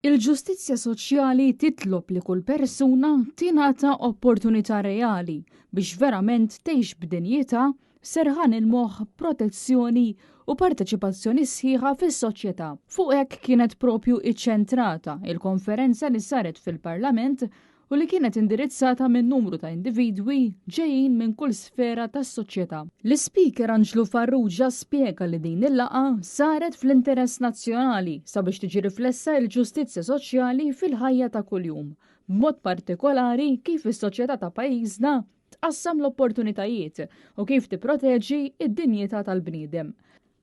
Il-ġustizzja soċjali titlob li kull persuna tingħata opportunità reali biex verament tgħix b'dinjità, serħan il-moħħ, protezzjoni u parteċipazzjoni sħiħa fis-soċjetà. Fuq hekk kienet propju iċċentrata il-konferenza li saret fil-Parlament u li kienet indirizzata minn numru ta' individwi ġejjin minn kull sfera tas-soċjetà. L-Ispeaker Anġlu Farrugia spjega li din il-laqgħa saret fl-interess nazzjonali sabiex tiġi riflessa l-ġustizzja soċjali fil-ħajja ta' kuljum, b'mod partikolari kif is-soċjetà ta' pajjiżna tqassam l-opportunitajiet u kif tipproteġi d-dinjità tal-bniedem.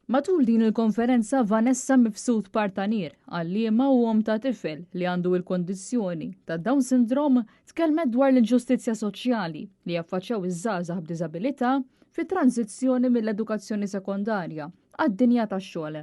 Matul din il-konferenza Vanessa Mifsud Partanier, għalliema u omm ta' tifel li għandu il-kondizzjoni ta' Down Syndrome tkellmet dwar l-inġustizzja soċjali li jaffaċċjaw iż-żgħażagħ b'diżabilità fit-tranżizzjoni mill-edukazzjoni sekondarja għad-dinja tax-xogħol.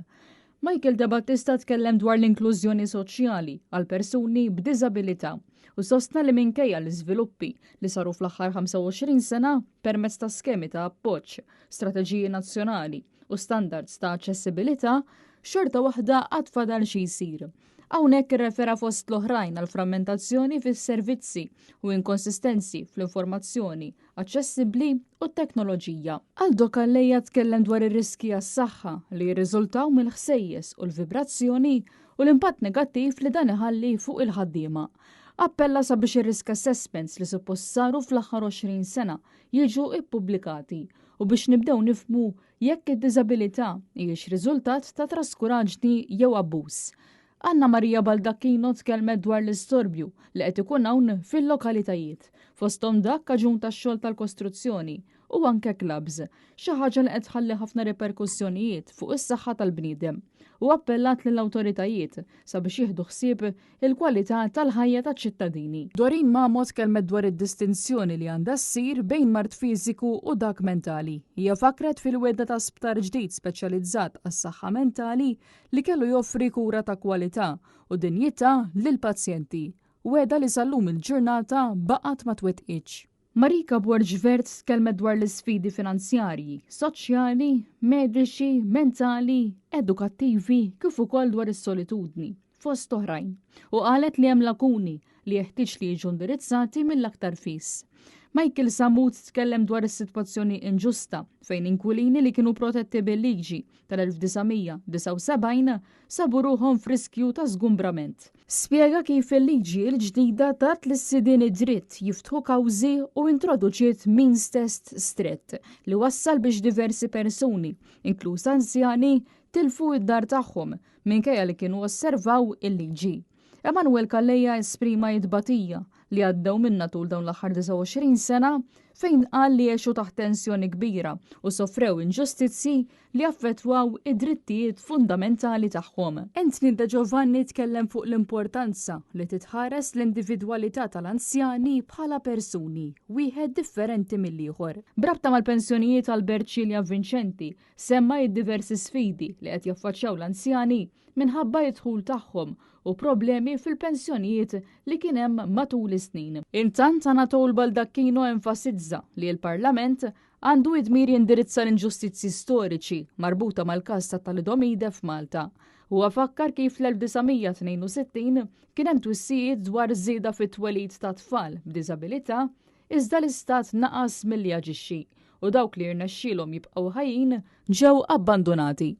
Michael Debattista tkellem dwar l-inklużjoni soċjali għal persuni b'diżabilità u sostna li minkejja l-iżviluppi li saru fl-aħħar 25 sena permezz ta' skemi ta' appoġġ, strateġiji nazzjonali u standards ta' aċċessibilità, xorta waħda għad fadal xi jsir. Hawnhekk irrefera fost l-oħrajn għal frammentazzjoni fis-servizzi u inkonsistenzi fl-informazzjoni aċċessibbli u t-teknoloġija. Aldo Calleja tkellem dwar ir-riski għas-saħħa li jirriżultaw mill-ħsejjes u l-vibrazzjoni u l-impatt negattiv li dan iħalli fuq il-ħaddiema. Appella sabiex ir-risk assessments li suppost saru fl-aħħar 20 sena jiġu ppubblikati u biex nibdew nifhmu jekk id-diżabilità hijiex riżultat ta' traskuraġni jew abbuż. Anna Maria Baldacchino tkellmet dwar l-istorbju li qed ikun hawn fil-lokalitajiet, fosthom dak kaġun tax-xogħol tal-kostruzzjoni u anke clubs, xi ħaġa li qed tħalli ħafna riperkussjonijiet fuq is-saħħa tal-bniedem, u appellat lill-awtoritajiet sabiex jieħdu ħsieb il-kwalità tal-ħajja taċ-ċittadini. Doreen Mamo tkellmet dwar id-distinzjoni li għandha ssir bejn mard fiżiku u dak mentali. Hija fakkret fil-wegħda ta' sptar ġdid speċjalizzat għas-saħħa mentali li kellu joffri kura ta' kwalità u dinjità lill-pazjenti, wegħda li sal-lum il-ġurnata baqgħet ma twettqitx. Marika Borg Vert tkellmet dwar l-isfidi finanzjarji, soċjali, mediċi, mentali, edukattivi kif ukoll dwar is-solitudni, fost oħrajn, u qalet li hemm lakuni li jeħtieġ li jiġu indirizzati mill-aktar fis. Michael Sammut tkellem dwar is-sitwazzjoni inġusta fejn inkwilini li kienu protetti bil-liġi tal-1979 sabu ruħhom f'riskju ta' żgumbrament. Spjega kif il-liġi l-ġdida tat lis-sidien id-dritt jiftħu kawżi u introduċiet means test strett li wassal biex diversi persuni, inkluż anzjani, tilfu id-dar tagħhom minkejja li kienu osservaw il-liġi. Emanuel Calleja esprima it-tbatija li għaddew minnha tul dawn l-aħħar 29 sena fejn qal li għexu taħt tensjoni kbira u sofrew inġustizzji li affettwaw id-drittijiet fundamentali tagħhom. Anthony De Giovanni tkellem fuq l-importanza li titħares l-individwalità tal-anzjani bħala persuni, wieħed differenti mill-ieħor. B'rabta mal-pensjonijiet Albert Cilia Vincenti semma id-diversi sfidi li qed jaffaċċjaw l-anzjani minħabba id-dħul tagħhom u problemi fil-pensjonijiet li kien hemm matul is-snin. Intant Anatol Baldacchino enfasizza li l-Parlament għandu id-dmir jindirizza l-inġustizzji storiċi marbuta mal-każ ta' thalidomide f'Malta. Huwa fakkar kif fl-1962 kien hemm twissijiet dwar żieda fit-twelid ta' tfal b'diżabilità iżda l-istat naqas milli jaġixxi u dawk li rnexxielhom jibqgħu ħajjin ġew abbandonati.